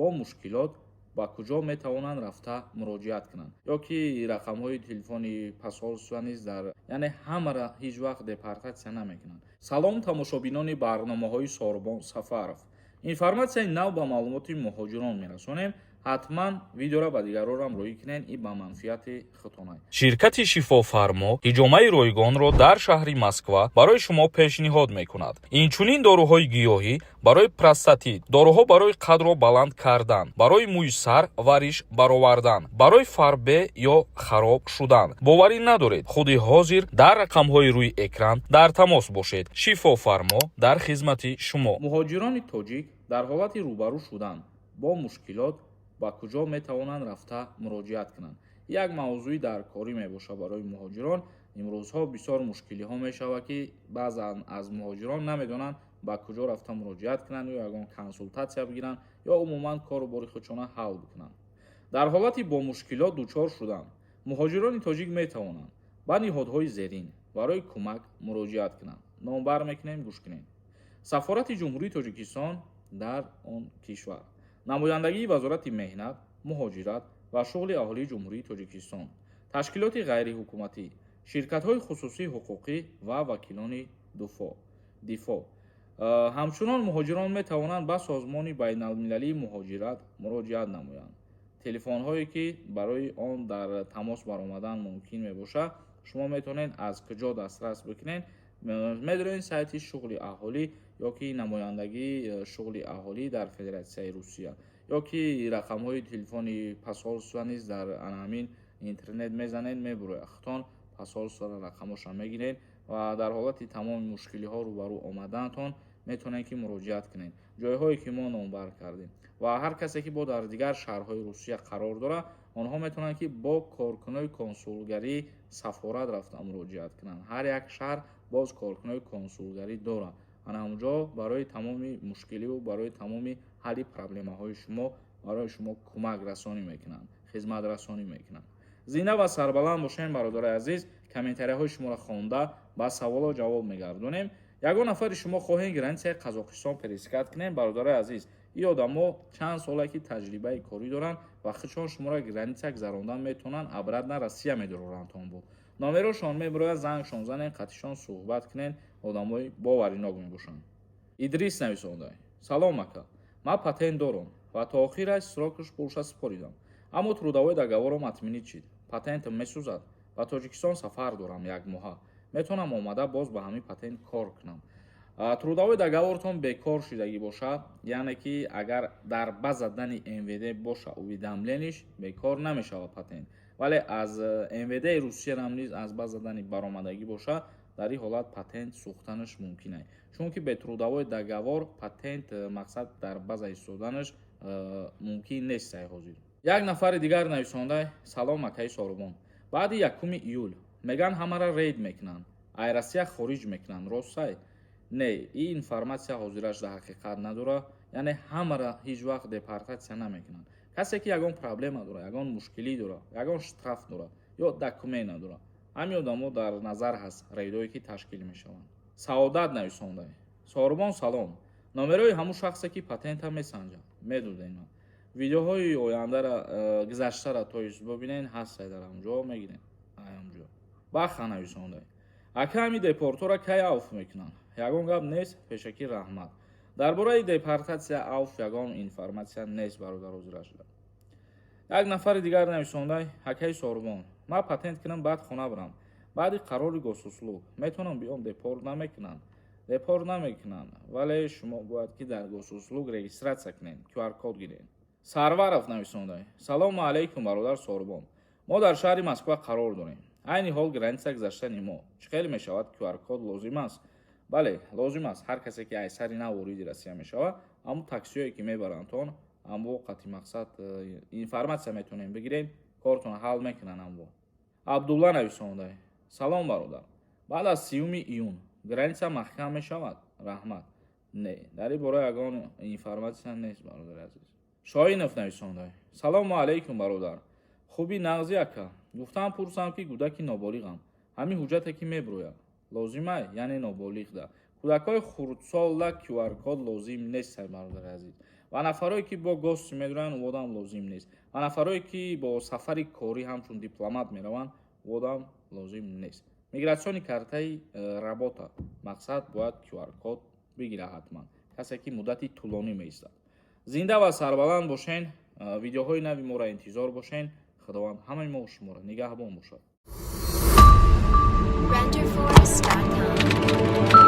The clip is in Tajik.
Бо мушкилот ба куҷо метавонанд рафта муроҷиат кунанд? Ё ки рақамҳои телефони посольства низ дар, яъне ҳамара ҳеҷ вақт депортатсия намекунанд. Салом, тамошобинони барномаҳои Сорбон Сафаров. Информатсияи нав ба маълумоти муҳоҷирон мерасонем. Ҳатман видеоро ба дигарорам роҳӣ кунед, ин ба манфиати худтонай. Ширкати «Шифофармо» ҳиҷомаи ройгонро дар шаҳри Москва барои шумо пешниҳод мекунад. Инчунин доруҳои гиёҳӣ барои простатит, доруҳо барои қадро баланд кардан, барои мӯи сар ва риш баровардан, барои фарбе ё хароб шудан. Боварӣ надоред? Худи ҳозир дар рақамҳои рӯи экран дар тамос бошед. «Шифофармо» дар хизмати шумо. Муҳоҷирони тоҷик дар ҳолати рӯбарӯ шудан бо мушкилот ба куҷо метавонанд рафта муроҷиат кунанд? Як мавзӯи даркорӣ мебошад барои муҳоҷирон. Имрӯзҳо бисёр мушкилиҳо мешавад, ки баъзан аз муҳоҷирон намедонанд, ба куҷо рафта муроҷиат кунанд ё ягон консултатсия бигиранд ё умуман кору бори худшона ҳал бикунанд. Дар ҳолати бо мушкилот дучор шудан муҳоҷирони тоҷик метавонанд ба ниҳодҳои зерин барои кӯмак муроҷиат кунанд. Номбар мекунем, гӯш кунед: Сафорати Ҷумҳурии Тоҷикистон дар он кишвар, намояндагии Вазорати меҳнат, муҳоҷират ва шуғли аҳолии Ҷумҳурии Тоҷикистон, ташкилоти ғайриҳукуматӣ, ширкатҳои хусусии ҳуқуқӣ ва вакилони дифоъ. Ҳамчунон муҳоҷирон метавонанд ба Созмони байналмилалии муҳоҷират муроҷиат намоянд. Телефонҳое, ки барои он дар тамос баромадан мумкин мебошад, шумо метавонед аз куҷо дастрас бикунед? Медонед, сайти шуғли аҳолӣ ё ки намояндагии шуғли аҳолӣ дар Федератсияи Русия, ё ки рақамҳои телефони посольства низ дар ҳамин интернет мезанед, мебурояд. Худтон посольствора рақамҳоша мегиред ва дар ҳолати тамоми мушкилиҳо рӯбарӯ омадаантон метавонед, ки муроҷиат кунед ҷойҳое, ки мо номбар кардем. Ва ҳар касе, ки бо дар дигар шаҳрҳои Русия қарор дорад, онҳо метавонанд, ки бо коркунои консулгарии сафорат рафта муроҷиат кунанд. Ҳар як шаҳр боз коркунои консулгарӣ дорад. Ана ҳамунҷо барои тамоми мушкиливу барои тамоми ҳалли проблемаҳои шумо барои шумо кӯмак расонӣ мекунанд, хизматрасонӣ мекунанд. Зинда ва сарбаланд бошем, бародарои азиз. Комментарияҳои шуморо хонда, ба саволо ҷавоб мегардонем. Ягон нафари шумо хоҳем границаи Қазоқистон пересекать кунем, бародарои азиз, ин одамо чанд соле, ки таҷрибаи корӣ доранд ва худшон шуморо граница гузарондан метавонанд, обратно Россия медорорандтон. Бо номерошон мебирояд, зангшон занен, қатишон суҳбат кунен. Одамои боваринок мебошанд. Идрис нависонда: «Салом, ака, ман патент дорам ва то охираш срокаш пулша супоридам, аммо трудовой договорам отменить шид. Патентам месӯзад? Ба Тоҷикистон сафар дорам як моҳа, метавонам омада боз ба ҳамин патент кор кунам?» Трудовой договортон бекор шудагӣ бошад, яъне ки агар дар база данных МВД боша уведомлениш, бекор намешавад патент. Вале аз МВД Русиярам низ аз база данных баромадагӣ бошад, дар ин ҳолат патент сӯхтанаш мумкин аст, чунки бе трудовой договор патент мақсад дар база истоданаш мумкин нест сай ҳозир. Як нафари дигар нависонда: «Салом, акаи Сорубон, баъди 1 июл меган ҳамара рейд мекунанд, ай Россия хориҷ мекунанд, ростсай?» Не, ин информатсия ҳозираш дар ҳақиқат надорад. Яъне ҳамара ҳеҷ вақт депортатсия намекунанд. Касе, ки ягон проблема дорад, ягон мушкилӣ дорад, ягон штраф дорад ё документ надорад, ҳамин одамо дар назар ҳаст рейдое, ки ташкил мешаванд. Саодат нависонда: «Сорубон, салом, номерои ҳамун шахсе, ки патента месанҷад, медодем. Видеоҳои ояндара, гузаштара то есть бибинен, ҳастай дар ҳамҷо, мегирен ҳамҷо». Баха нависонда: «Ака, ҳами депортора кай авф мекунанд? Ягон гап нест? Пешакӣ раҳмат». Дар бораи депортатсия, авф ягон информатсия нест, бародар, ҳозира шуда. Як нафари дигар нависонда: «Акаи Сорубон, ман патент кунам, баъд хона бирам, баъди қарори Госуслуг метавонам биём, депорт намекунанд?» Депорт намекунанд, вале шумо бояд, ки дар Госуслуг регистрация кунед, QR-код гиред. Сарваров нависонда: «Салому алайкум, бародар Сорубон, мо дар шаҳри Москва қарор дорем. Айни ҳол граница гузаштани мо чӣ хел мешавад? QR-код лозим аст?» Бале, лозим аст. Ҳар касе, ки аз сари нав вориди Россия мешавад, ҳамун таксиҳое, ки мебарандтон, ҳамво қати мақсад информатсия метавонем бигирем, кортон ҳал мекунанд ҳамво. Абдулла нависонда: «Салом, бародар, баъд аз 30 июн граница маҳкам мешавад? Раҳмат». Не, дар ин бора ягон информатсия нест, бародари азиз. Шоинов нависонда: «Салому алайкум, бародар, хуби, нағзи, ака, гуфтам пурсам, ки кӯдаки ноболиғам, ҳамин ҳуҷҷате, ки мебирояд, лозимай?» Яъне ноболиғда, кӯдакҳои хурдсолда QR-код лозим нест, бародари азиз. Ва нафарое, ки бо гости медуранд, одам лозим нест. Ва нафарое, ки бо сафари корӣ ҳамчун дипломат мераванд, одам лозим нест. Миграционный картаи работа мақсад бояд QR-код бигира ҳатман, касе ки муддати тӯлонӣ меистад. Зинда ва сарбаланд бошен, видеоҳои нави моро интизор бошен. Худованд ҳамаи мо шуморо нигаҳбон бошад. Renderforest.com.